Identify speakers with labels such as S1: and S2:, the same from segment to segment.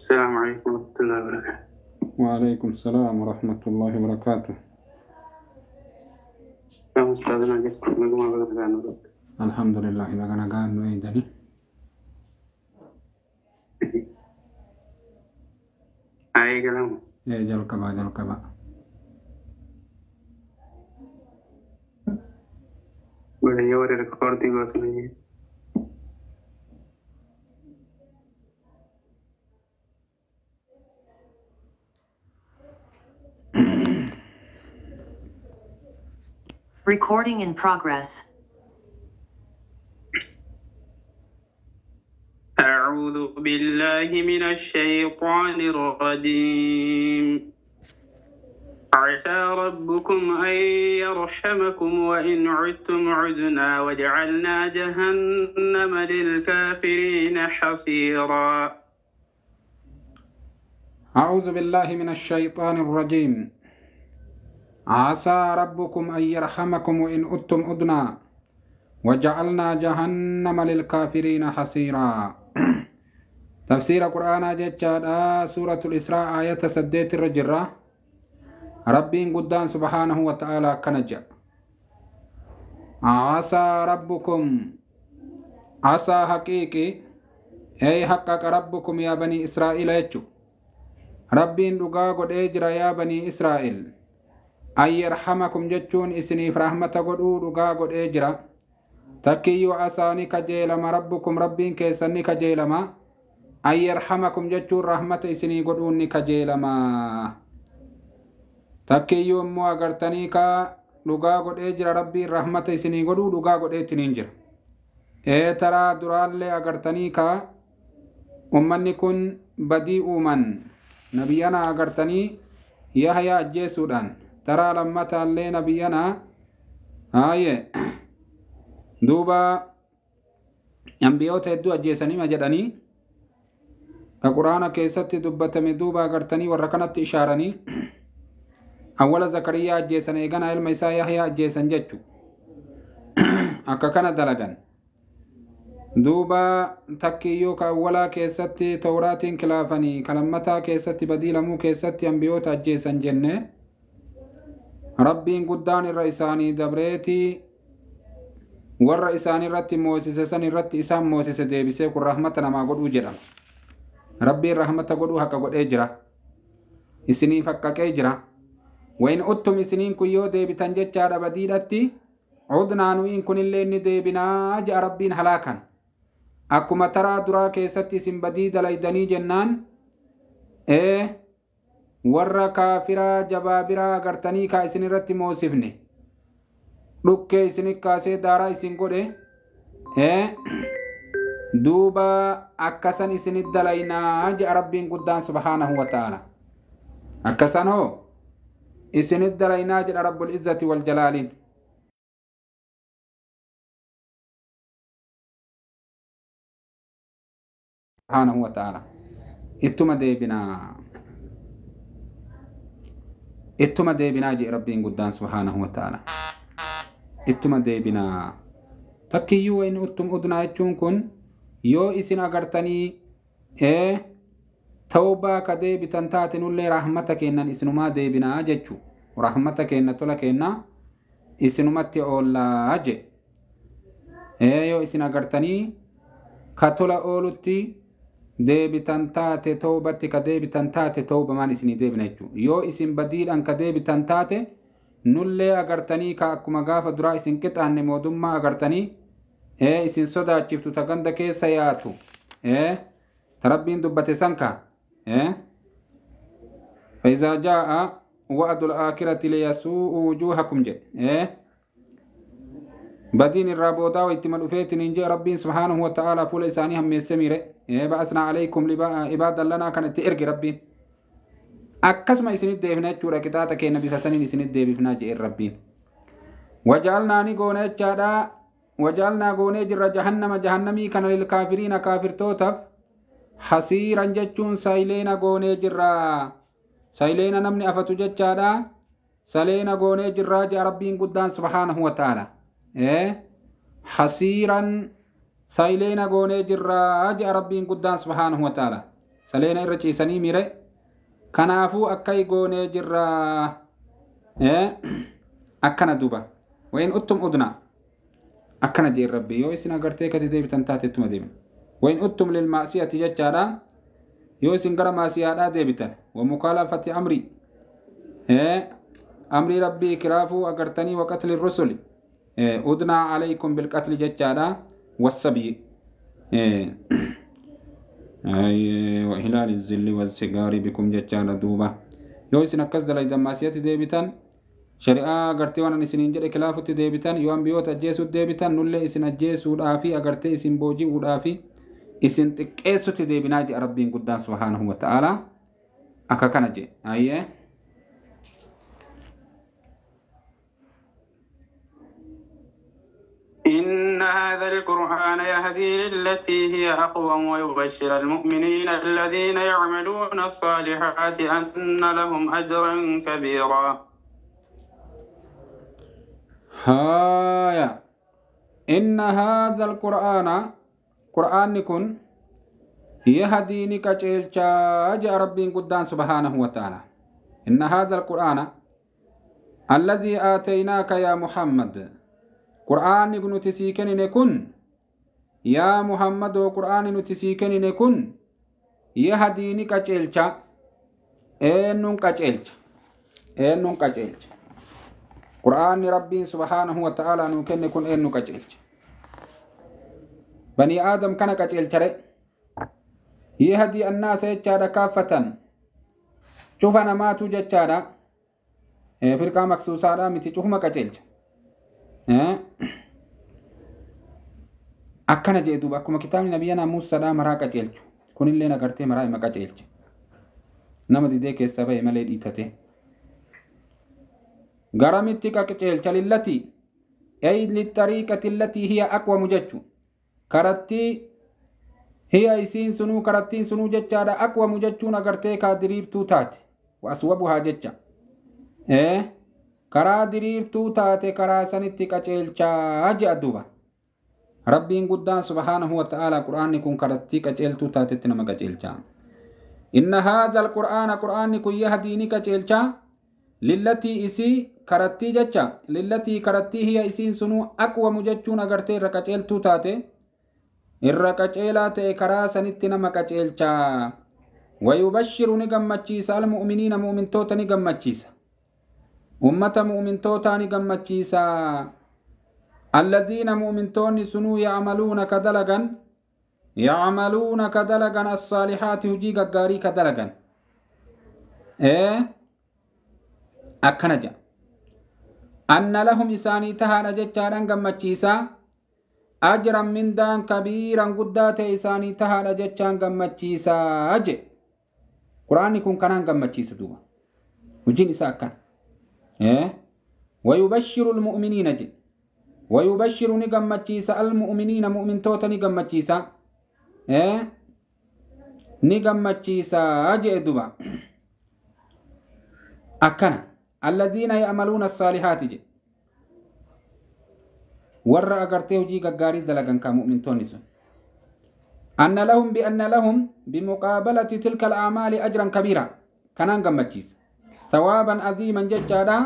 S1: السلام عليكم ورحمة الله وبركاته.
S2: وعليكم السلام ورحمة الله وبركاته.
S1: يا أستاذنا جبتكم نقوم بغنا.
S2: الحمد لله بغنا قال نويدني.
S1: أي كلام.
S2: إيه جلقبا جلقبا.
S1: ولا يوري ريكوردي قوتني.
S3: Recording in progress.
S1: أعوذ بالله من الشيطان الرجيم. عسى ربكم أن يرحمكم وإن عدتم عدنا وجعلنا جهنم للكافرين حصيرا.
S2: أعوذ بالله من الشيطان الرجيم. عسى ربكم أن يرحمكم وإن عدتم عدنا وجعلنا جهنم للكافرين حصيرا. تفسير قرآن جتشا سورة الإسراء آية سديت الرجرة. ربي قدان سبحانه وتعالى كنجا. عسى ربكم، عسى حقيقي أي حقك ربكم يا بني إسرائيل يجو. ربي دقا قد اجرا يا بني إسرائيل أن يرحمكم جتشون إسني فرحمة قد دقا قد اجرا. تكيو عساني كجيلما ربكم ربين كيسني كجيلما أن يرحمكم جتشون رحمة إسني قدوني كجيلما. تكيو مو أغرتني كا لغا قد اجرا ربي رحمة إسني قدو لغا قد اتنينجر. اي ترى درال أغرتني كا أمني كن بدي أومن نبينا أغرتني يحيى أجيسودان ترى لما تالي نبينا آيه دوبا أنبيوت هدو أجيساني ما جدني القرآن كيست دبتمي دوبا أغرتني وركنت إشارني أول زكريا أجيسان إيغانا علم إسا يحيى أجيسان جتشو أكا كان دلغان دوبا تكيو كأولا كيست تورات كلافني كلمتا كيست بديلمو كيست أنبيوت أجيسان جنة ربين قدان الرئيساني دبريتي والرئيساني رتي موسيسة سن رتي إسام موسيسة ديبسي كل رحمة نما قد أجرا ربي رحمة قد أحكا قد أجرا إسني فكك أجرا. وإن أتم إسنين كيو ديبتن جتشار بديلتي عدنا نوين كن اللي نديبنا أجا ربين هلاكا أكما ترى درا كيستي سن بديد ليدني جنان إيه warra kaafiraa jabaabiraa agartanii kaa isin irratti moosifne dhukkee isin kaasee daaraa isin godhe duuba akkasan isinit dalaynaa je'a rabbiin guddaan subhaanahu wa ta'ala akkasan hoo isinit dalaynaa jedha rabbul izzati wal jalaaliin. Subhaanahu wa ta'ala ittuma deebinaa ittuma deebinaa jee rabbiin guddaan subhaanahu wa ta'ala ittuma deebinaa. Takkiyyuu wayin uttum udnaa jechuun kun yoo isin agartanii tawbaa ka deebitan taatinullee rahmata kennan isinumaa deebinaa jechuu rahmata kenna tola kenna isinumatti oollaa je yoo isin agartanii ka tola oolutti deebitan taate tawbatti ka deebitan taate tawbamaan isinii deebina jechuu yoo isin badiidhaan ka deebitan taate nullee agartanii ka akkuma gaafa duraa isin qixaanne mootummaa agartanii isin sodaachiftu ta ganda keessa yaatu ta rabbiin dubbate san ka فإذا جاء وعد الآخرة ليسوء وجوهكم jedhe بدين الرابودا ويتم الأفيت ننجي ربي سبحانه وتعالى فول إساني هم يسميره بأسنا عليكم عبادا لنا كانت إرقي ربي أكسما إسنid deebina jechuudha qixaaxa keenya bifa saniin isinit deebifnaa jedheen rabbiin. Waja'alnaa ni goone jechaadha. Waja'alnaa goonee jirra jahannama jahannamii kana lilkaafiriina kaafirtootaaf hasiiran jechuun sayleena goonee jirra. Sayleena namni afatu jechaadha. Saleena goonee jirraa jedha rabbiin guddaan subhaanahu wa ta'ala. Hasiiran sayleena goonee jirraa jedha rabbiin guddaan subhaanahu wa ta'ala. Saleena irra ciisanii mire. Kanaafuu akka goonee jirra. Akkana duuba. Wayin uttum udnaa. Akkana jeen rabbi yoo isin agartee kati deebitan taatettuma deebitan. Wayin uttum lilmaasiyati jechaadha. Yoo isin gara maasiyaadhaa deebitan. Wamukaalafati amrii. Amrii rabbii kiraafuu agartanii waqatli rusuli. Udnaa alaykum bilqatli jechaadha. Wassabyi. Wahilaali zilli wasigaarii bikum jechaadha duuba. Yoo isin akkas dalaydan maasiyatti deebitan shari'aa agartee waan isiniin jedhe kilaafutti deebitan yoo ambiyoota ajjeesutti deebitan nullee isin ajjeesuudhaa fi agartee isin booji'uudhaa fi isin xiqqeessutti deebinaa jedha rabbiin guddaan subhaanahu wa ta'aalaa akka kana jedhe ayyee.
S1: إن هذا القرآن يهدي للتي هي أقوم ويبشر المؤمنين الذين يعملون الصالحات أن لهم أجرا كبيرا.
S2: هايا إن هذا القرآن قرآن كن يهديني كجيلشا جاء ربي قدان سبحانه وتعالى. إن هذا القرآن الذي آتيناك يا محمد قرآن نتسيكن نكون يا محمد قرآن نتسيكن نكون يهديني كجيلشا إنن كجيلشا إنن كجيلشا قرآن ربي سبحانه وتعالى نكن نكون إنن كجيلشا بني آدم كان كجيلشا يهدي الناس يجارة كافة شوف أنا ما توجد جارة فرقة مخصوصة متي شوف ما كجيلشا akkana jee duuba akkuma kitaabni nabiyyanaa Muusaadhaa maraa qajeelchu kunillee agartee maraa ima qajeelche nama didee keessaa ba'e malee dhiitate garamitti qajeelcha lillati ay littariiqati allatii hiya aqwamu jechu karattii hiya isiin sunuu karattiin sunuu jechaadha aqwamu jechuun agartee kaa diriirtuu taate wa aswabuhaa jecha karaa diriirtuu taate karaa sanitti qajeelchaa je'a duuba rabbiin guddaan subhaanahu wa ta'aalaa qur'aanni kun karattii qajeeltuu taatetti nama qajeelchaa. Inna haadha alqur'aana qur'aanni kun yahdii ni qajeelchaa lillatii isii karattii jecha lillatii karattii hiya isiin sunuu aqwamu jechuun agartee irra qajeeltuu taate irra qajeelaa ta'e karaa sanitti nama qajeelchaa. Wayubashiru ni gammachiisa almu'miniina mu'mintoota ni gammachiisa. Ummata mu'mintootaa ni gammachiisa. الذين مؤمنتون سنو يعملون كدلغا يعملون كدلغا الصالحات هجي غاري كدلغا أكنجا أن لهم إساني تهانا جتشارا غمچيسا أجرا من دان كبيرا قدات إساني تهانا جتشان غمچيسا أجي قرآن يكون كنان غمچيسا دوبا وجين إسا كان ويبشر المؤمنين جي ويبشر نغمچيسا المؤمنين مؤمن توتا نغمچيسا نغمچيسا أجي دوبا أكنا الذين يعملون الصالحات جي ور أغرتي وجي غاري دلغن كمؤمن تونسون أن لهم بأن لهم بمقابلة تلك الأعمال أجرا كبيرا كنان غمچيس ثوابا عظيما ججادا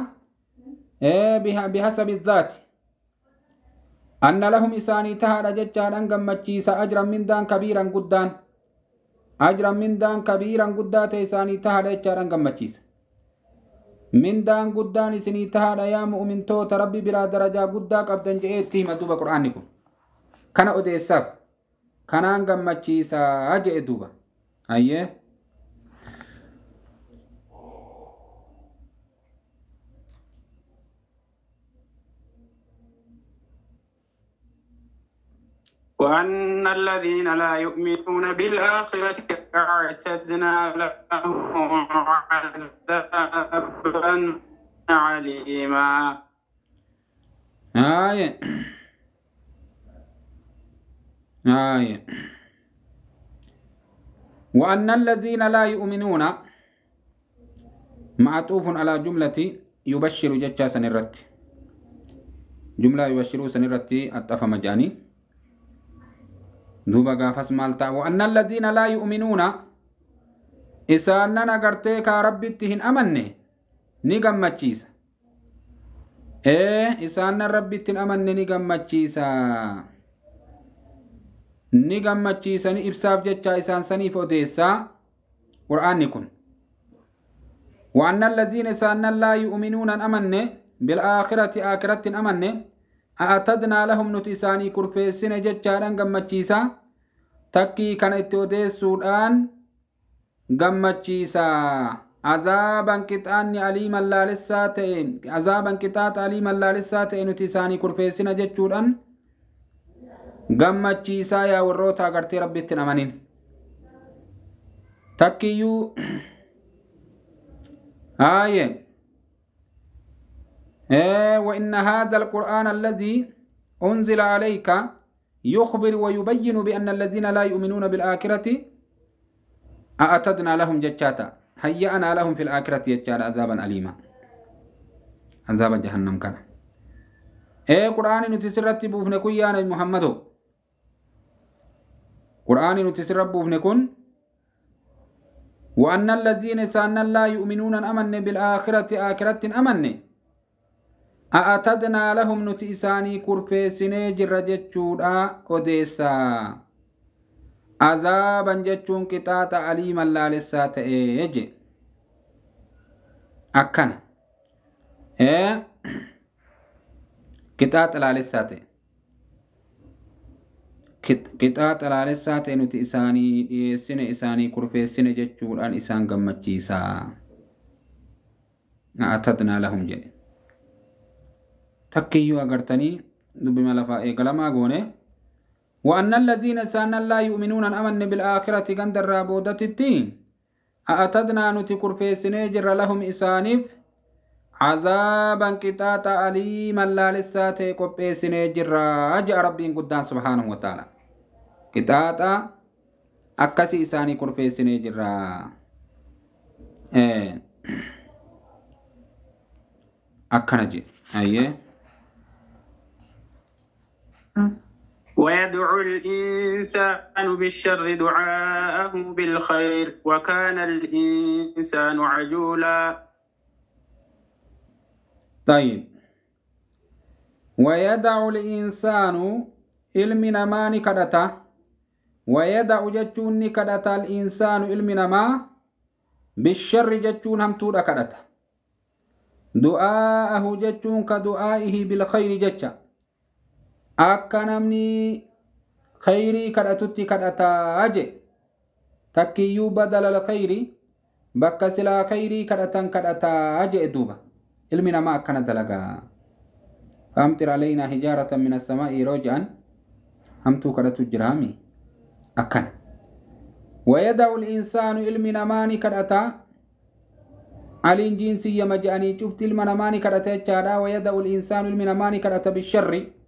S2: بحسب الذات أن لهم إساني تهار ججادا غمچيس أجرا من دان كبيرا قدان أجرا من دان كبيرا قدات إساني تهار ججادا غمچيس من دان قدان إسني تهار يا مؤمن توت ربي برا درجة قداك أبدن جئتي مدوبة قرآنكم كان أديساب كان غمچيسا أجئ دوبا أيه
S1: وأن الذين لا يؤمنون بالآخرة أعتدنا لهم عذابا عليما.
S2: آية آية وأن الذين لا يؤمنون معطوف على جملة يبشر جتشا سنرت جملة يبشر سنرت أتفهم مجاني دوبا غافس مالتا. وأن الذين لا يؤمنون Isaanan agartee kaa Rabbitti hin amanne ni gammachiisa. Isaanan Rabbitti hin amanne ni gammachiisa. Ni gammachiisa ni ibsaaf jecha isaan saniif odeessaa Qur'aanni kun. وأن الذين إسانا لا يؤمنون أمن بالآخرة آخرة أمن أعتدنا لهم نتساني كرفيسين جتشارا غمتشيسا تكي كان اتوديسودان غمتشيسا عذابا كتان أليما لا لساتين عذابا كتات أليما لا لساتين نتساني كرفيسين جتشوران غمتشيسا يا وروتا غرتي ربي تنمنين تكيو آية وإن هذا القرآن الذي أنزل عليك يخبر ويبين بأن الذين لا يؤمنون بالآخرة أعتدنا لهم جتشاتا هيأنا لهم في الآخرة جتشاتا عذابا أليما عذاب جهنم كان. قرآن نتسرت بوفنكون يا نبي محمد قرآن نتسرت بوفنكون وأن الذين سألنا لا يؤمنون أمن بالآخرة آخرة أمن أعتدنا لهم نتئساني كرفيسني جر جتشورا أوديسا عذابا جتشون كتاتا أليما لا لسات إيجي أكنا كتاتا لا لسات Qixaaxa laalessaa ta'e nuti isaanii dhiyeessine isaanii kurfeessine jechuudhaan isaan gammachiisaa. A'tadnaa lahum jedhe. Takkiyyuu agartanii dubbima lafaa eegalamaa goone. وأن الذين سألنا لا يؤمنون أمن بالآخرة غند الرابودتي أعتدنا نتي كرفيسني جر لهم إسانف عذابا قطاطا أليما لا لساته قبيسني جر أجأ ربي قدان سبحانه وتعالى قطاطا أكسي إساني كرفيسني جر أكنجي أيه.
S1: ويدعو الإنسان بالشر دعاءه بالخير وكان الإنسان عجولا.
S2: طيب ويدعو الإنسان ilmi namaa ni kadhata. ويدعو jechuun ni kadhata الإنسان ilmi namaa بالشر jechuun hamtuudha kadhata. دعاءه jechuun كدعائه بالخير jecha akka namni khayrii kadhatutti kadhataa je takkiyyuu badala alkhayri bakka silaa khayrii kadhatan kadhataa je duuba ilmi namaa akkana dalagaa. فأمطر علينا حجارة من السماء yeroo je'an hamtuu kadhatu jiraami akkana. ويدعو الإنسان ilmi namaa ni kadhata aliin jinsiyya je'anii cufti ilma namaa ni kadhata jechaadha. ويدعو الإنسان ilmi namaa ni kadhata بالشر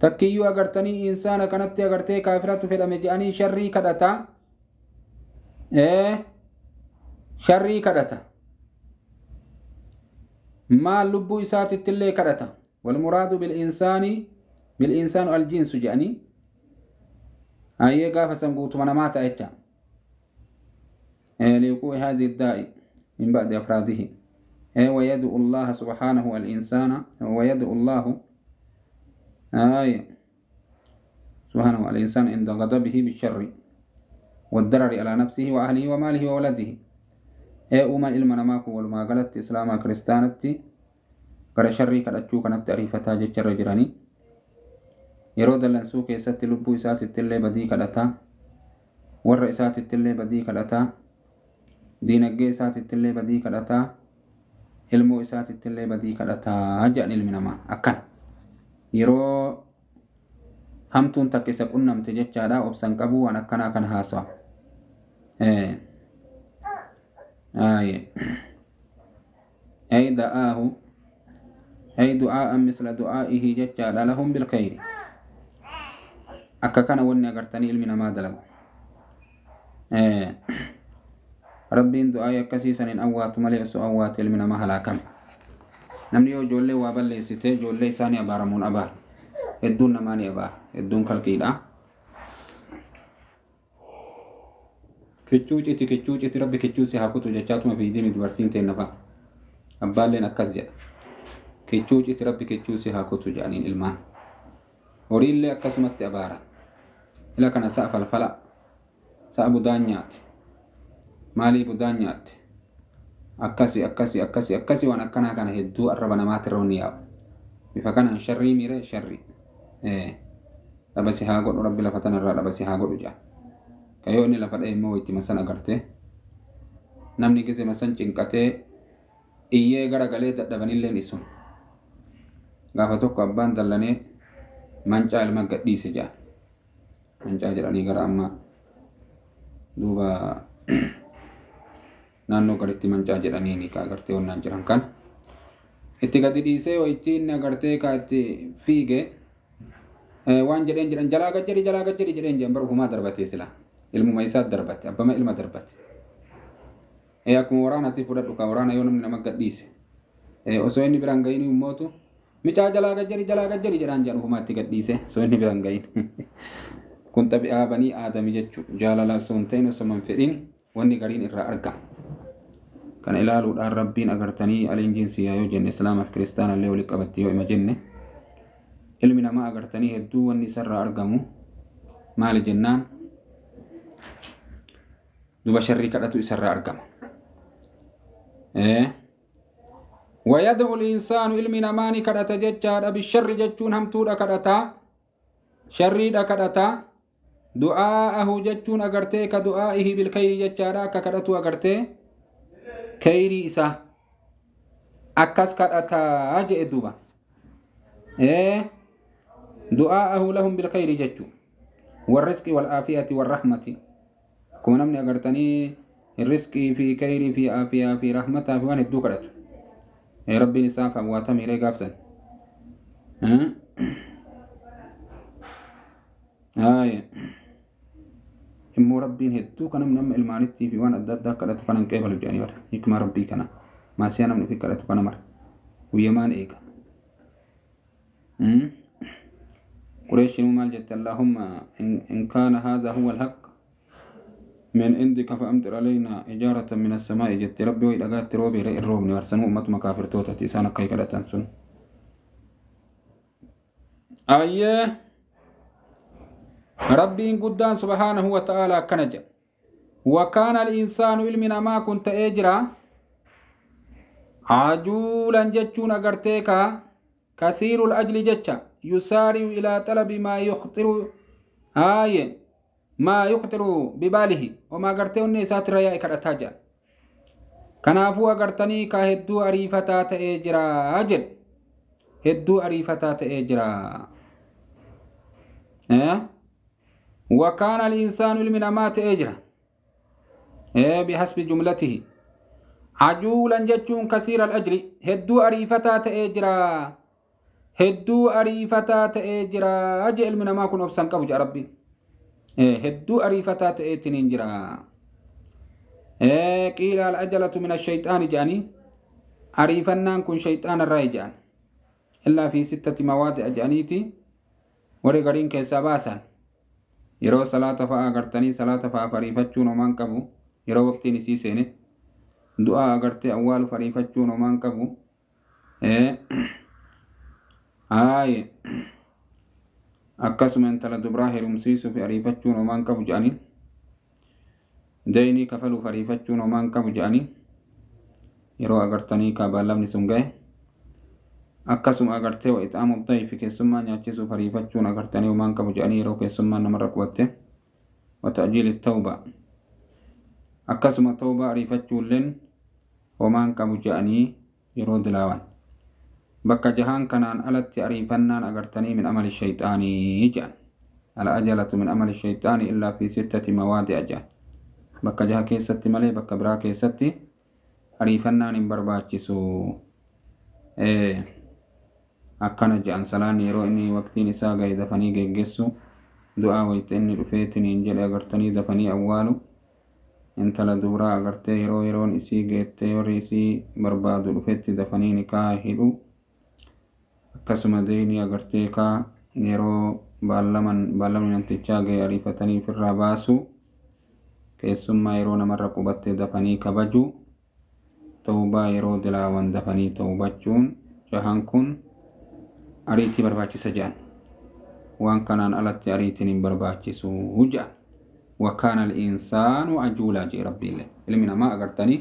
S2: takkiyyuu agartanii insaana kanatti agartee kaafiratu fedhame je'anii sharrii kadhata. Sharrii kadhata maal lubbuu isaatittillee kadhata. والمراد بالإنسان بالإنسان الجنس je'anii ayyee gaafa san guutuma namaa ta'a jecha لوقوع هذه الداء من بعد أفراده. ويدعو الله سبحانه الإنسان ويدعو الله آية سبحانه الإنسان عند غضبه بالشر والضرر على نفسه وأهله وماله وولده. أوما ilma namaa kun walumaa galatti islaamaa kiristaanatti gara sharrii kadhachuu kanatti ariifataa jecharra jiranii yeroo dallansuu keessatti lubbuu isaatittillee badii kadhataa, warra isaatittillee badii kadhataa, diinagdee isaatittillee badii kadhataa, ilmoo isaatittillee badii kadhataa jedhan ilmi namaa akkana. Yeroo hamtuun takka isa qunnamte jechaadha obsan qabu waan akkanaa kana haasawa. أي دعاه أي دعاء مثل دعائه jechaadha لهم بالخير akka kana wanni agartanii ilmi namaa dalagu. Rabbiin du'aa akkasii saniin awwaatu malee osoo awwaate ilmi namaa halaakame. Namni yoo ijoollee waa balleessite ijoollee isaanii abaaramuun abaara. Hedduun namaa ni abaara. Hedduun kalqiidha. Kichuu citi kichuu citi rabbi kichuu si haa kutu jechaatuma fiidimi dubartiin teenna fa'a. Abbaalleen akkas jedha. Kichuu citi rabbi kichuu si haa kutu jedhaniin ilmaan. Horiillee akkasumatti abaara. Ila kana sa'a falfala. Sa'a budaan nyaate. Maalii budaan nyaatte? Akkasi akkasi akkasi akkasi waan akkanaa kana hedduu arraba namaatirra wanni yaa'u. Bifa kanaan sharrii miire sharrii. Dhaba si haa godhu rabbi lafa tanarraa dhaba si haa godhu jedha. Kayoo inni lafa dha'e immoo itti masan agartee namni gise masan cinqatee iyyee garagalee dadhabanilleen isun. Gaafa tokko abbaan dallanee mancaa ilma gadhiise jedha. Mancaa jedhanii gara ammaa duuba naannoo gaditti mancaa jedhanii ni ka agartee onnaan jiran kan. Itti gadi dhiisee wayitti inni agartee ka itti fiige waan jedheen jedhan jalaa gad jedhi jalaa gad jedhi jedheen jedhan bara ufumaa darbatee sila. Ilmuma isaa darbate abbama ilma darbate. Akkuma waraanaatti fudhadhu ka waraana yoo namni nama gadhiise. Osoo inni biraan gahin immootu micaa jalaa gad jedhi jalaa gad jedhi jedhaan jedhan ufumaa itti gadhiise osoo inni biraan gahin. Kun xabi'aa banii aadami jechuudha. Jaalala osoo hin ta'in osoo hin fedhin wanni gariin irraa argama. Kana ilaaluudhaan rabbiin agartanii aliin jinsiyaa yoo jenne islaamaaf kiristaanallee walitti qabatti yoo ima jenne ilmi namaa agartanii hedduu wanni isarraa argamu maali jennaan duba sharrii kadhatu isarraa argama. ويدعو الإنسان ilmi namaa ni kadhata jechaadha bisharri jechuun hamtuudha kadhataa sharriidha kadhataa du'aa'ahu jechuun agartee ka du'aa'ihi bilkayri jechaadha akka kadhatu agartee kayrii isaa akkas kadhataa jedhe duuba. Du'aa'ahu lahum bilkayri jechuu warrisqi wal'aafiyati warrahmati akkuma namni agartanii risqii fi kayrii fi aafiyaa fi rahmataa fi waan hedduu kadhatu. Rabbiin isaaf awwaatame hiree gaafsan. Immoo rabbiin hedduu kan namni amma ilmaanittii fi waan adda addaa kadhatu kanan qeebalu jedhanii bara. Hikmaa rabbii kana. Maasiyaa namni ofii kadhatu kana mara. Guyyamaan eega. Qureeshinuu maal jette Allahumma in kaana haadha huwa alhaq من عندك فأمطر علينا حجارة من السماء جت ربي وإلى روبي رأي الروبني ورسنو أمتما كافر توتا تيسانا كي كلا تنسون أيه ربي قدان سبحانه وتعالى كنجا وكان الإنسان علمنا ما كنت أجرا عجولا جتشون أغرتيكا كثير الأجل جتشا يسارع إلى طلب ما يخطر آيه ما يخطر بباله وما غرتي أني ساتر يا إكرتاجا كنافو أغرتني كهدو أريفتا تأجرا أجل هدو أريفتا تأجرا وكان الإنسان من ما تأجرا بحسب جملته عجولا جتشون كثير الأجر هدو أريفتا تأجرا هدو أريفتا تأجرا أجل من ما كن أبسن كبج ربي hedduu ariifataa ta'eetiin hin jira. Qiila al-ajalatu min ash-shayxaani jedhanii ariifannaan kun shayxaana irraa jedhan. Illaa fi sittati mawaadi'a jedhaniiti warri gariin keessaa baasan. Yeroo salaata fa'a agartanii salaata fa'a ariifachuun homaan qabu yeroo waqtiin isii seene du'aa agartee awwaaluuf ariifachuun homaan qabu. Akkasuma intala dubraa heerumsiisuuf ariifachuun homaan qabu jedhanii deynii kafaluuf ariifachuun homaan qabu jedhanii yeroo agartanii kaabaallamni sun ga'e akkasuma agartee wa ixaamu dayfi keessummaa nyaachisuuf ariifachuun agartanii homaan qabu jedhanii yeroo keessummaan namarra qubatte wa ta'jiili tawba akkasuma tawbaa ariifachuulleen homaan qabu jedhanii yeroo dilaawan. Bakka jahaan kanaan alatti ariifannaan agartanii min amali shayxaanii jedhan. Al-ajalatu min amali shayxaanii illaa fi sittati mawaadi'a jedhan. Bakka jaha keessatti malee bakka biraa keessatti ariifannaan hin barbaachisu. Akkana jedhan salaan yeroo inni waqtiin isaa ga'e dafanii geggeessu du'aa wayita inni dhufeetiin hin jedhe agartanii dafanii awwaalu. Intala dubraa agartee yeroo yeroon isii geettee warri isii barbaadu dhufetti dafanii nikaa hidhu. Akkasuma deynii agartee kaa yeroo baallamni namtichaa ga'e ariifatanii ofirraa baasu Keessummaa yeroo namarra qubatte dafanii kabajuu, tawbaa yeroo dilaawan dafanii tawbachuun jahan kun ariitii barbaachisa jedhan. Waan kanaan alatti ariitiin hin barbaachisu jedhan. Wakaana al-insaanu ajuulaa jee rabbiillee. Ilmi namaa agartanii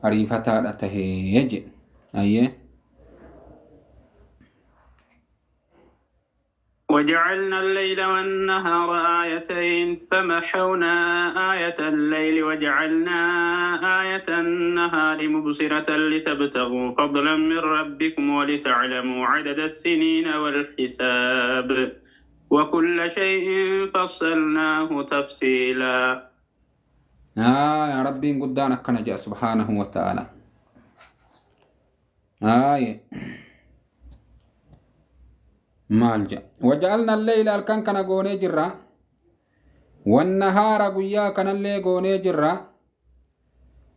S2: ariifataadha tahee jedhe. Ayyee.
S1: وجعلنا الليل والنهار آيتين فمحونا آية الليل وجعلنا آية النهار مبصرة لتبتغوا فضلا من ربكم ولتعلموا عدد السنين والحساب وكل شيء فصلناه تفصيلا.
S2: آه يا ربي قدانك كان جاء سبحانه وتعالى. آه مالجا وجعلنا الليل الكن كان غوني جرا والنهار غيا كان اللي غوني جرا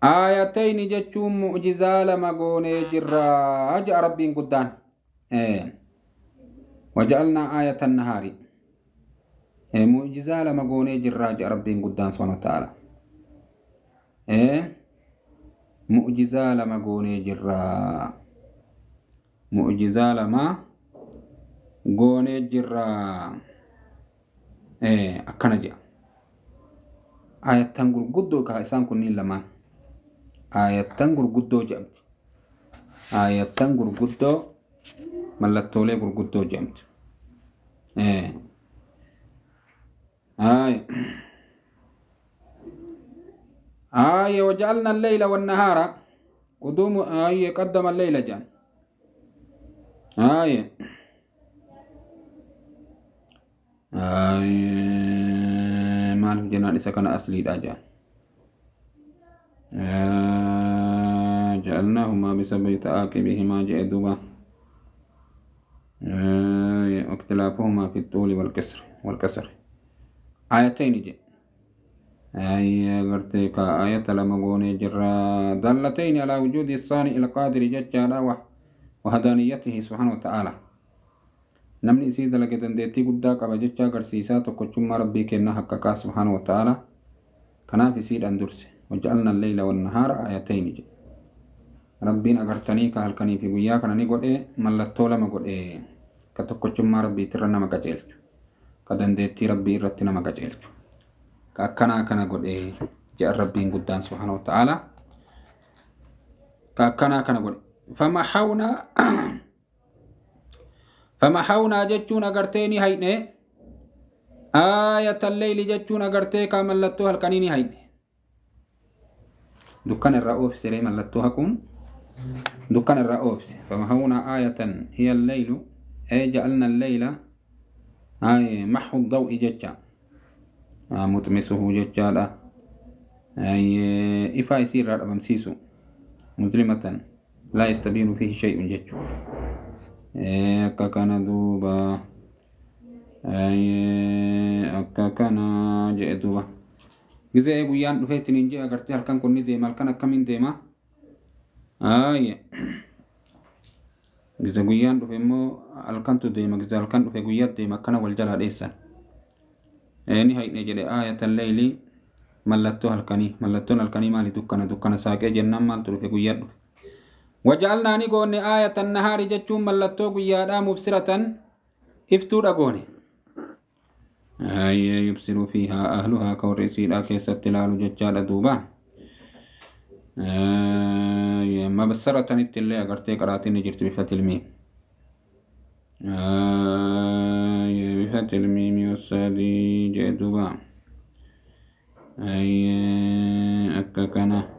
S2: آيتين جچوم معجزة لما غوني جرا اجا ربي قدان. وجعلنا آية النهار معجزة لما غوني جرا اجا ربي قدان سبحانه وتعالى. معجزة لما غوني جرا معجزة لما goonee jirra. Akkana jedha. Ayattan gurguddoo kaa isaan kunniin lamaan. Ayattan gurguddoo jedhamti. Ayattan gurguddoo mallattoolee gurguddoo jedhamti. آية وجعلنا الليل والنهار قدوم. آية قدم الليل جان. آية maaliif jennaan isa kana asliidha jedhan. Ja'alnaahumaa bisababi ta'aaqibihimaa jedhe duuba. Ikhtilaafuhumaa fi xuuli walqasri. Aayatayni jedhe. Gartee ka aayata lama goonee jirra. Dallatayni alaa wujuudi saani ilqaadiri jechaadha wahadaaniyatihi subhaanahu wa ta'aala. Namni isii dalage dandeettii guddaa qaba jecha agarsiisaa tokkochummaa rabbii kennaa haqqaqaa subhaanahu wa ta'ala. Kanaaf isiidhaan durse. Waja'alna al-layla wan-nahaara aayatayni jedhe. Rabbiin agartanii ka halkanii fi guyyaa kana ni godhee mallattoo lama godhee ka tokkochummaa rabbiitirra nama qajeelchu, ka dandeettii rabbii irratti nama qajeelchu, ka akkanaa kana godhee jedhan rabbiin guddaan subhaanahu wa ta'ala. Ka akkanaa kana godhe. فمحونا جتون أغرتيني هايني آية الليل جتون أغرتي كاملتوها الكنيني هايني دكان الرؤوف سري ملتوها كون دكان الرؤوف. فمحونا آية هي الليل أي جعلنا الليل أي محو الضوء جتا متمسه جتا أي إفا يصير رأبمسيسو مظلمة لا يستبين فيه شيء جتو akka kana duuba akka kana jedhe duuba. Gizee guyyaan dhufeetiin hin jee agartee halkan kun ni deema. Halkan akkamiin deema? Gizee guyyaan dhufe immoo halkantu deema. Gizee halkan dhufe guyyaa deema. Akkana wal jalaa dheessan. Ni hayne jedhe aayatan leeyli mallattoo halkanii. Mallattoon halkanii maali? Dukkana. Dukkana saaqee jennaan maaltu dhufe? Guyyaa dhufe. وجعلنا نقول آية النهار جتشون ملتو قيادا مبصرة افتو رقوني أي يبصر فيها أهلها كورسي لا كيست تلال جتشال دوبا مبصرة التلي أغرتي قراتي نجرت بفتح الميم بفتح الميم يسادي جدوبا أكاكنا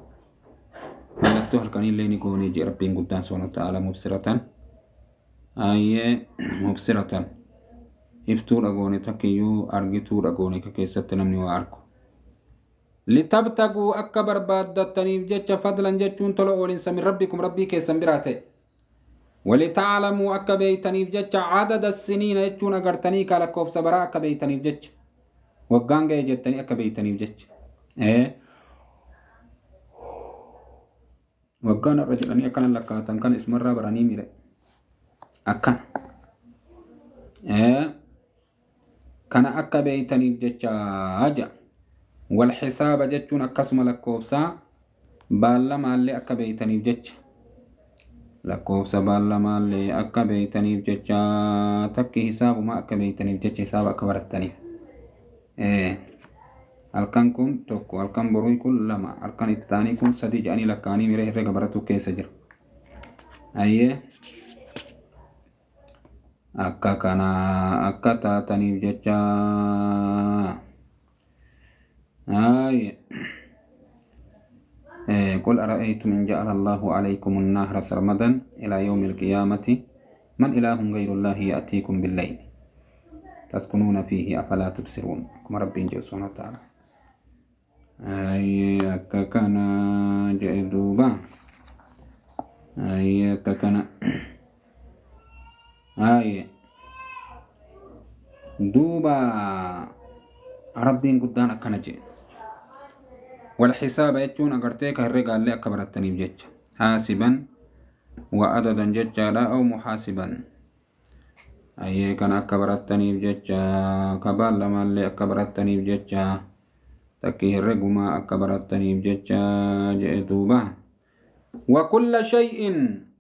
S2: mallattoo halkaniillee ni goonee jee rabbiin guddaan subhaanahu wa ta'aala mubsiratan mubsiratan iftuudha goone takkiyyuu argituudha goone ka keessatti namni waa argu. Litabtaguu akka barbaaddattaniif jecha fadlan jechuun tola oolinsa min rabbikum rabbii keessan biraa ta'e. Walitaclamuu akka beeytaniif jecha cadada siniina jechuun agartanii ka lakkoofsa baraa akka beeytaniif jecha waggaan ga'e jettanii akka beeytaniif jecha. Waggaan irra jedhanii akkana lakkaatan kan isumarraa baranii mire akkana kana akka beeytaniif jecha jedha. Walxisaaba jechuun akkasuma lakkoofsaa baallamaallee akka beeytaniif jecha. Lakkoofsa baallamaallee akka beeytaniif jecha, takki hisaabumaa akka beeytaniif jecha, hisaaba akka barattaniif. Halkan kun tokko, halkan boruu kun lama, halkan itti ta'anii kun sadi jedhanii lakkaa'anii miira herrega baratuu keessa jira. Ayyee, akka kana akka taataniif jecha. Ayyee. قل أرأيتم إن جعل الله عليكم النهر سرمدا إلى يوم القيامة من إله غير الله يأتيكم بالليل تسكنون فيه أفلا تبصرون. كما ربي سبحانه وتعالى. أي أككنا جئدوبا. أي أككنا. أي دوبا ربي قدان أكنا جئ. والحساب يجون أغرتيك هرقا اللي أكبر التنيب جج حاسبا وعددا ججالا أو محاسبا. أي كان أكبر التنيب جج كبال لما اللي أكبر التنيب جج تكيه الرقما أكبر التنيب جج جئتوبا. وكل شيء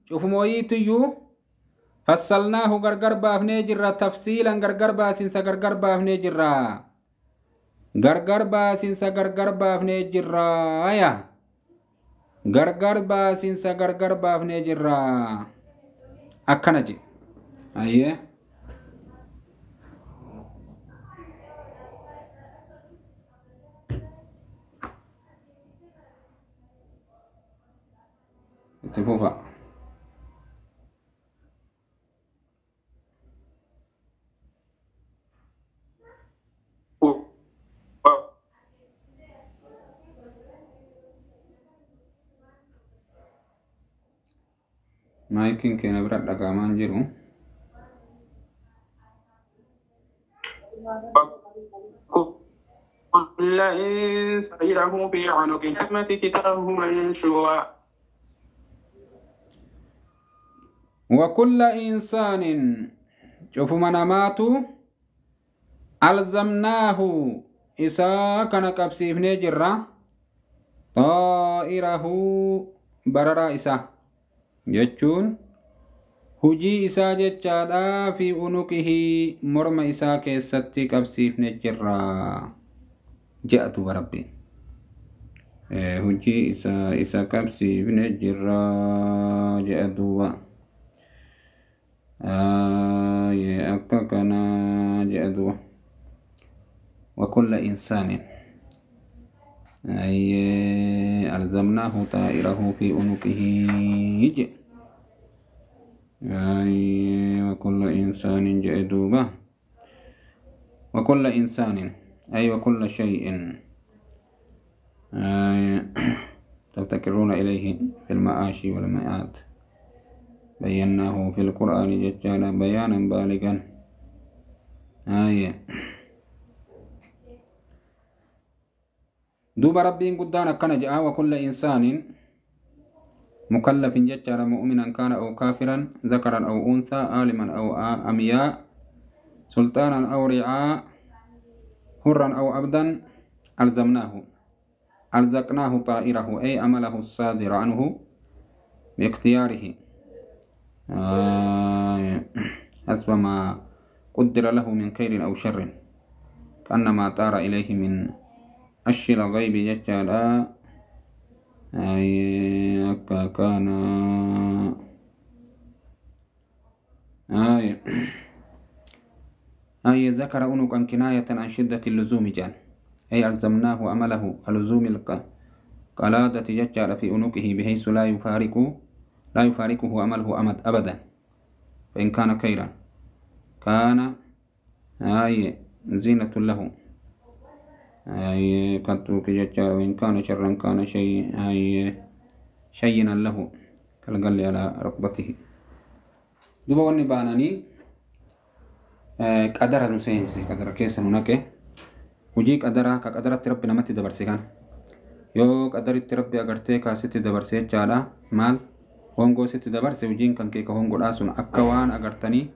S2: شوف مويتيو فصلناه غرغر بافني جرا تفصيلا، غرغر باسنسا غرغر بافني جرا، gargar baasinsa gargar baafnee jirra ya, gargar baasinsa gargar baafnee jirra akkana je. Ayyee, itti fufa. Maayikiin keenya bira dhagahamaan jiru.
S1: كل إنسان له في عنقه كتابه منشورا.
S2: وكل إنسان شوفوا منامات ألزمناه إسا كان قبسيفني جرا طائره بررا إسا jechuun hujii isaa jechaadha, fi unuqihi morma isaa keessatti qabsiifne jirra je'a duuba rabbiin. Hujii isaa isa qabsiifne jirra je'a duuba. Akka kana je'a duuba. وكل إنسان أي ألزمناه طائره في عنقه. أي وكل إنسان جئدوبة. وكل إنسان أي وكل شيء أي تفتكرون إليه في المعاش والمآت بيناه في القرآن ججالا بيانا بالغا. أي دوب ربي قدانا كان جاء. وكل إنسان مكلف ججار مؤمنا كان أو كافرا، ذكرا أو أنثى، عالما أو أمياء، سلطانا أو رعاء، حرا أو عبدا، ألزمناه أرزقناه طائره أي عمله الصادر عنه باختياره حسب ما قدر له من خير أو شر، كأنما طار إليه من أشي الغيب ججالا. أي كان أي ذكر أنقا كناية عن شدة اللزوم جان، أي ألزمناه عمله اللزوم القلادة ججال في أنقه بحيث لا يفارقه عمله أمد أبدا، فإن كان خيرا كان أي زينة له أي كتوك ججال، وإن كان شرا كان شيء أي شينا له كالقل على ركبته. دوبا وني باناني قدر نسينسي قدر كيس هناك hojii qadaraa ka qadaratti rabbi namatti dabarse kan yoo qadaritti rabbi agartee kaasitti dabarse jechaadha. Maal hongoo sitti dabarse hojiin kan kee ka hongoodhaa sun akka waan agartanii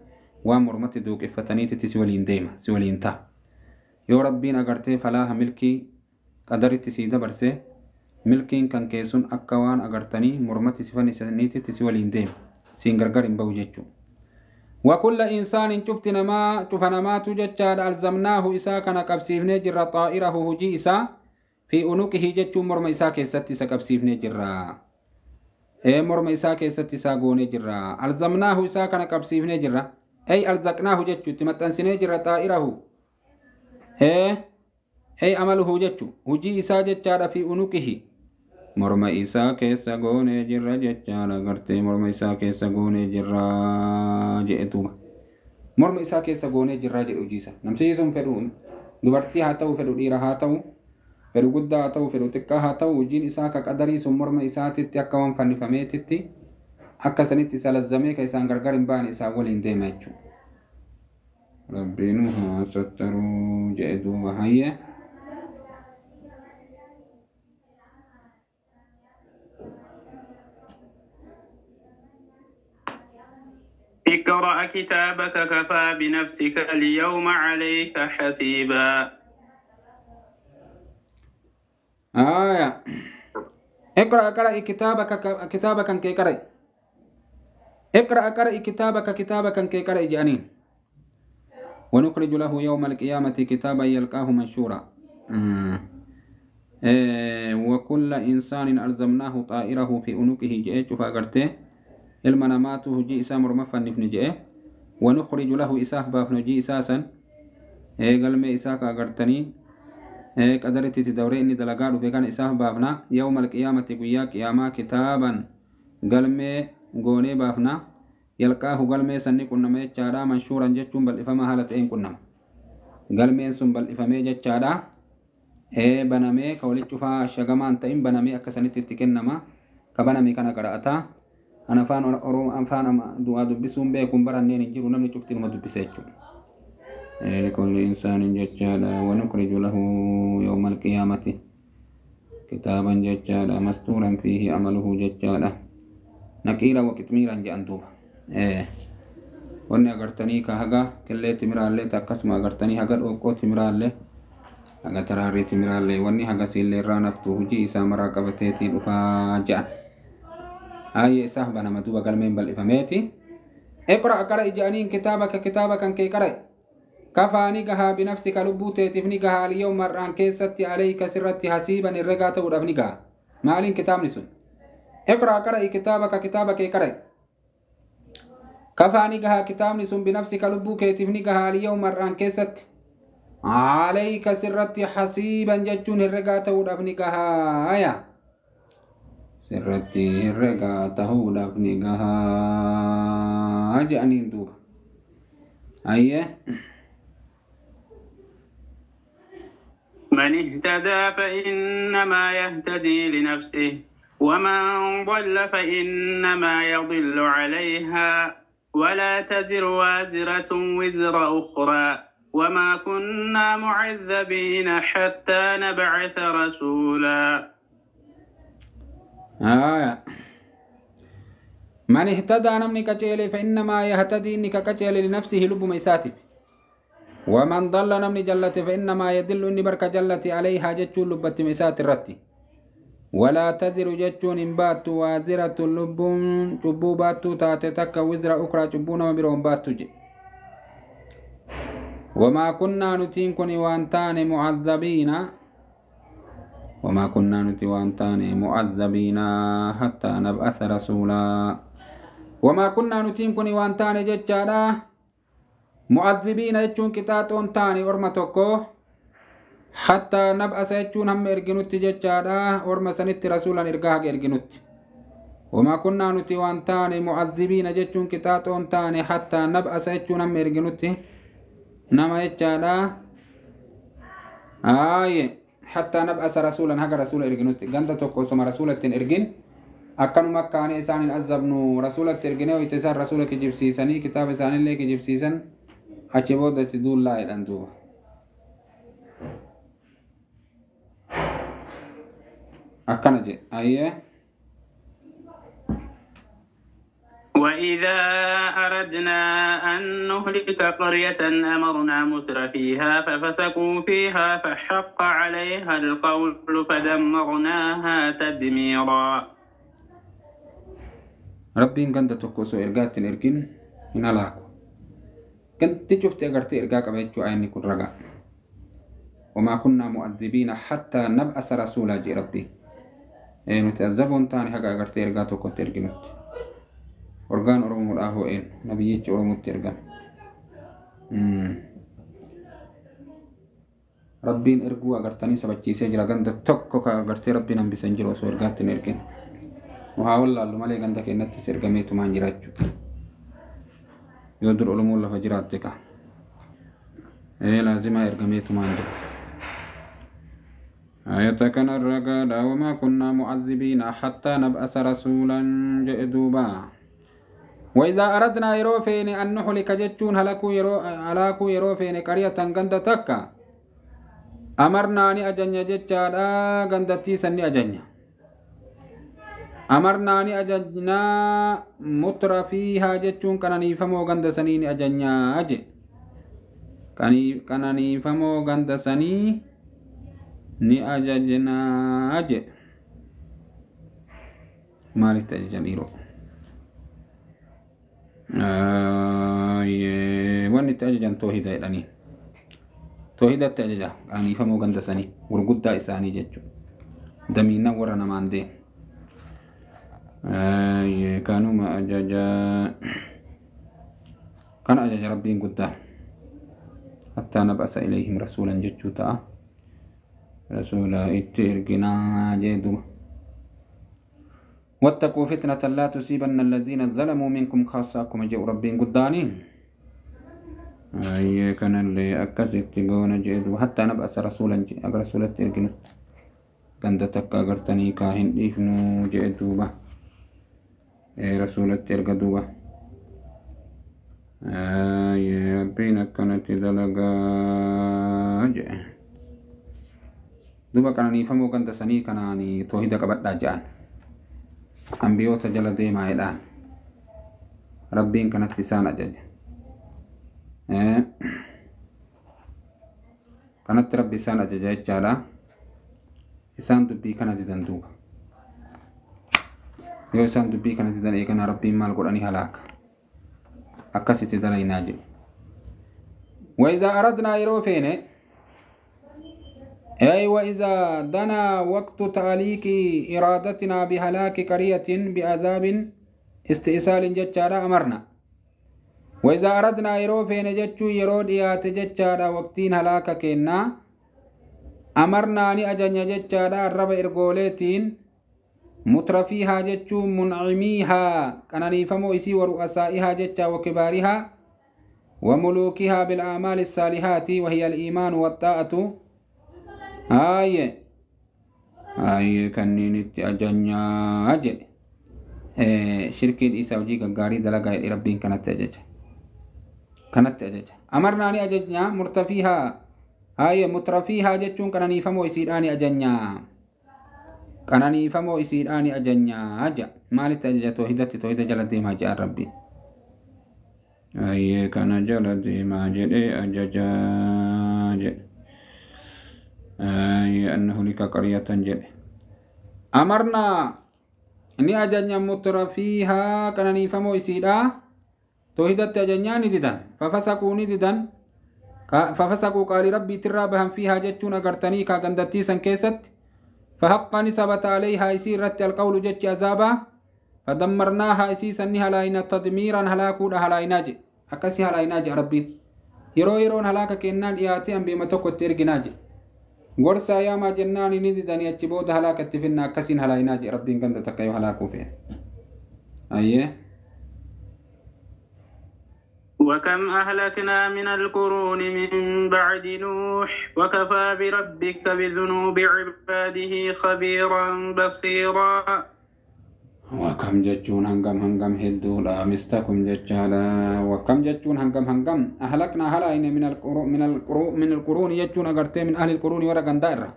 S2: waan mormatti duuqeffataniititti si waliin deema, si waliin ta'a. Yoo rabbiin agartee falaaha milkii qadaritti sii dabarse milkiin kan keessun akka waan agartanii mormatti si fannisaniititti si waliin deema siin gargar hin bahu jechuudha. وكل إنسان شفت نما شوف نما تجتشاد ألزمناه إسا كان قبسيفني جرا طائره هجي إسا في أنوكه جتشو مرمى إسا كيستي سقبسيفني جرا إيه مرمى إسا كيستي ساقوني جرا ألزمناه إسا كان قبسيفني جرا أي ألزقناه جتشو تمتنسني جرا طائره إيه أي عمله جتشو هجي إسا جتشاد في أنوكه morma isaa keessa goonee jirra jechaadha gartee morma isaa keessa goonee jirra jedhe duuba morma isaa keessa goonee jirra jedhe hojii isaa namtichi sun fedhu dubartii haa ta'u fedhu dhiira haa ta'u fedhu guddaa haa ta'u fedhu xiqqaa haa ta'u hojiin isaa ka qadarii sun morma isaatitti akka waan fannifameetitti akka sanitti isa lazzamee ka isaan gargar hin baane isaan waliin deema jechuudha. Rabbiin haa sattaruu jedhe duuba hayyee.
S1: اقرأ كتابك كفى بنفسك اليوم عليك حسيبا.
S2: آية اقرأ قرأ كتابك كتابك كي قرأ اقرأ قرأ كتابك كتابك كي قرأ جانين ونخرج له يوم القيامة كتابا يلقاه منشورا. وكل إنسان ألزمناه طائره في أنقه جئت فأقرته ilma namaatu hojii isaa morma fannifne jedhe wanukhriju lahu isaaf baafne hojii isaa san galmee isaa ka agartanii qadaritti itti dabree inni dalagaa dhufe kana isaaf baafna yawma alqiyaamati guyyaa qiyaamaa kitaaban galmee goonee baafna yalqaahu galmee sanni qunnama jechaadha manshuuran jechuun bal'ifama haala ta'een qunnama galmeen sun bal'ifamee jechaadha banamee ka walitti cufaa shagamaan ta'in banamee akka sanitti itti kennama ka baname kana qara'ataa أنا فان أروم فان دعاء دبسون بيكون برهنين يجرو نمني شفتين ما دبسيتشو لكل إنسان ججالا ونخرج له يوم القيامة كتابا ججالا مستورا فيه عمله ججالا نكيرا وكتميرا جأنتوبا wanni agartanii ka haga qillee timiraallee akkasuma agartanii haga dhoqqoo timiraallee haga taraarrii timiraallee wanni haga siillee irraa naftu hojii isaa maraa qabateetii dhufaa je'an. آية صاحب أنا مدوبة قال من بالإفهاماتي اقرأ قرأ جانين كتابك كتابك كي قرأ كفاني قها بنفسك لبوتي تفني قها اليوم مران كيستي عليك سرتي حسيبا الرقاة ورفني قها مالين كتاب نسون اقرأ قرأ كتابك كتابك كي قرأ كفاني قها كتاب نسون بنفسك لبوتي تفني قها اليوم مران كيستي عليك سرتي حسيبا جتون الرقاة ورفني قها آية sirratti herregaa tahuudhaaf ni gahaa jedhaniin duuba. Ayyee.
S1: من اهتدى فإنما يهتدي لنفسه ومن ضل فإنما يضل عليها ولا تزر وازرة وزر أخرى وما كنا معذبين حتى نبعث رسولا.
S2: آية من اهتدى نمني كتشيلي فإنما يهتدي إنك كتشيلي لنفسه لب ميساتف ومن ضل نمني جلت فإنما يدل إني برك جلت عليها جتشو لبت ميسات الرتي ولا تذر جتشون إن بات وازرة لب شبو باتو تاتتك وزر أخرى شبون وبرهم باتو جي وما كنا نتين كن وانتان معذبين وما كنا نتوانتان معذبين حتى نبعث رسولا وما كنا نتين كن وانتان جتشارا معذبين يجون كتاتون تاني أرمتوكو حتى نبعث يجون هم إرجنوت جتشارا أرم سنت رسولا إرجاه إرجنوت وما كنا نتوانتان معذبين جتشون كتاتون تاني حتى نبعث يجون هم إرجنوت نما يجتشارا آيه حتى نبعث رسولا هجا رسول إرجنوت جنت توكو ثم رسولة إرجن أكنوا مكة أنا إنسان أذبنو رسولة إرجنه ويتسار رسولة كجيب سيسني كتاب إنسان اللي كجيب سيسن أشبوه تدول لا إلى أكنجي أيه.
S1: وإذا أردنا أن نهلك قرية أمرنا متر فيها ففسقوا فيها فحق عليها القول فدمرناها تدميرا.
S2: Rabbiin ganda tokko osoo ergaatti hin ergin hin halaaku. Ganti cufti agartee ergaa qaba jechuu ayinni kun ragaa. Wamaa kunnaa mu'adhibiina hattaa nab'asa rasuulaa jee Rabbiin. Nuti azaboon taane haga agartee ergaa tokkotti erginutti. Orgaan Oromoodhaa hoo'een nabiyyichi Oromootti ergame. Rabbiin erguu agartanii sabachiisee jira ganda tokko ka agartee Rabbiin hambisa hin jiru osoo ergaatti hin ergin. Nu haa wallaallu malee ganda keenyattis ergameetumaan jira jechuudha. Yoo dur Oromoon lafa jiraatte ka. Laazimaa ergameetumaan jira. Ayata kanarra gaadhaa wamaa kunnaa mu'azzibiina hattaa nab'asa rasuulan jedhe duuba. وإذا أردنا يروفين أن نهلك جتشون هلاكو يروفين قرية غند تكا أمرنا ني أجنيا جتشالا غندتي سني أجنيا أمرنا ني أجنيا متر فيها جتشون كان نيفمو غند سني ني أجنيا أجي كان نيفمو غند سني ني أجنيا أجي مالك تأجنيرو Wanni itti ajajan toohida jedhanii. Toohidatti ajaja qananiifamoo ganda sanii gurguddaa isaanii jechuudha. Damiinnan warra namaan deemu. Kanuma ajaja kana ajaja Rabbiin guddaan. Hattaa nab'asa ilayhim rasuulan jechuu ta'a. Rasuula itti erginaa jee duuba. واتقوا فتنة لا تصيبن الذين ظلموا منكم خاصة كما جاء ربين قداني أي كان اللي أكست قونا جئد وحتى نبأس رسولا رسولة إرقنا قندتك أغرتني كاهن إفنو جئدوبة رسولة إرقدوبة أي ربين كانت دلقا جئ دوبا كان نيفمو كانت سني كان توحيدك بدأ جان Ambiyoota jala deemaa jedhaan Rabbiin kanatti isaan ajaja. Kanatti Rabbi isaan ajaja jechaadha. Isaan dubbii kana didan duuba. Yoo isaan dubbii kana didan eegana Rabbiin maal godhanii halaaka. Akkasitti dalaynaa jedhu. وإذا أردنا yeroo feene أي وإذا دنا وقت تعليق إرادتنا بهلاك قرية بعذاب استئصال جتشارا أمرنا. وإذا أردنا يروفين جتشو يرود إيات جتشارا وقتين هلاك كينا أمرنا نأجن جتشارا الرب إرغوليتين مترفيها جتشو منعميها كان إسي ورؤسائها جتشا وكبارها وملوكها بالأعمال الصالحات وهي الإيمان والطاعة. آية آية كنين أجنيا أجل شركة إيسا وجي غاري دلقا ربين كانت أجج كانت أجج أمرنا أني أججنا مرتفيها آية مترفيها جتشون كان نيفمو يسير أني أجنيا كان نيفمو يسير أني أجنيا أجا مالت أجج توحيدتي توحيد جلدي ما جاء ربي آية كان جلدي ما جاء أجج أجل أي أنه لك قرية جل أمرنا إني أجنيا مترفيها كان نيفمو يسيرا توحيدت أجنيا نددن ففسقوا نددن ففسقوا قال ربي ترابهم فيها جتون أغرتني كاغندتي سنكيست فحقا ثبت عليها يسيرت القول جت عذابا فدمرناها يسيسا هلاينا تدميرا هلاكودا هلاينا جي أكسي هلاينا جي ربي يرو يرون هلاك كنان إياتي أم بما تقوت ترقنا جي gorsa yaamaa jennaan ni didanii achi booda halaakatti finna akkasiin halaayinaa jedhe Rabbiin ganda takka yoo halaakuu fe'e. Ayyee.
S1: وكم أهلكنا من القرون من بعد نوح وكفى بربك بذنوب عباده خبيرا بصيرا.
S2: وكم جتشون هنغم هنغم هدو لا مستكم جتشالا وكم جتشون هنغم هنغم أهلكنا هلاين من القرون جتشون أغرتي من أهل القرون ورقا دائرة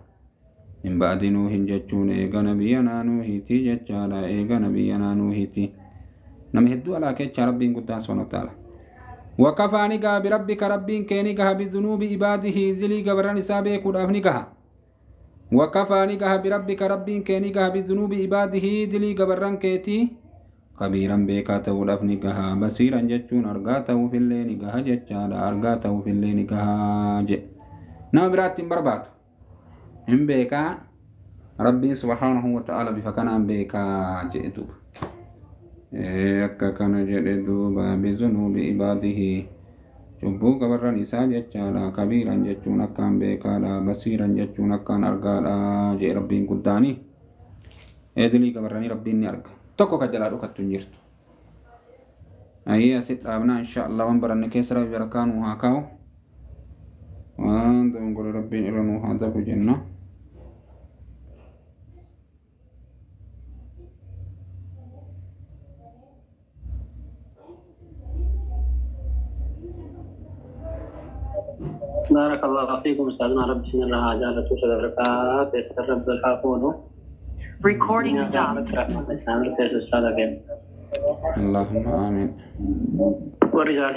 S2: من بعد نوح جتشون إيغا نبينا نوحتي جتشالا إيغا نبينا نوحتي Nama hedduu alaakee jechaa Rabbiin guddaan subhaanahu wa ta'ala. Wakafaa ni gaha birabbika Rabbiin kee ni gaha bizunuubi ibaadihi dilii gabarran isaa beekuudhaaf ni gaha. Wakafaa ni gaha birabbika Rabbiin kee ni gaha bizunuubi ibaadihi dilii gabarran keetii kabiiran beekaa ta'uudhaaf ni gaha, basiiran jechuun argaa ta'uufillee ni gaha jechaadha, argaa ta'uufillee ni gaha jedhe. Nama biraatti hin barbaadu, hin beekaa Rabbiin subhaanahu wa ta'ala bifa kanaan beekaa jedhe duuba. Akka kana jedhe duuba, bizunuubi ibaadihi cubbuu gabarran isaa jechaadha, kabiiran jechuun akkaan beekaadha, basiiran jechuun akkaan argaadha jedhe Rabbiin guddaanii. Dilii gabarranii Rabbiin ni arga, tokko ka jalaa dhokattu hin jirtu. Ayyee, asitti dhaabnaa insha Allah. Waan baranne keessa Rabbi barakaa nuu haa kaa'u, waan dogongora Rabbiin irra nuu haa dabu jenna.
S3: بارك الله فيكم أستاذنا، رب سن الله جالته صدرك تيسر رب الحافونه.
S4: Recording stopped.
S3: رحمة الإسلام رب أستاذ.
S2: اللهم آمين.
S3: ورجال.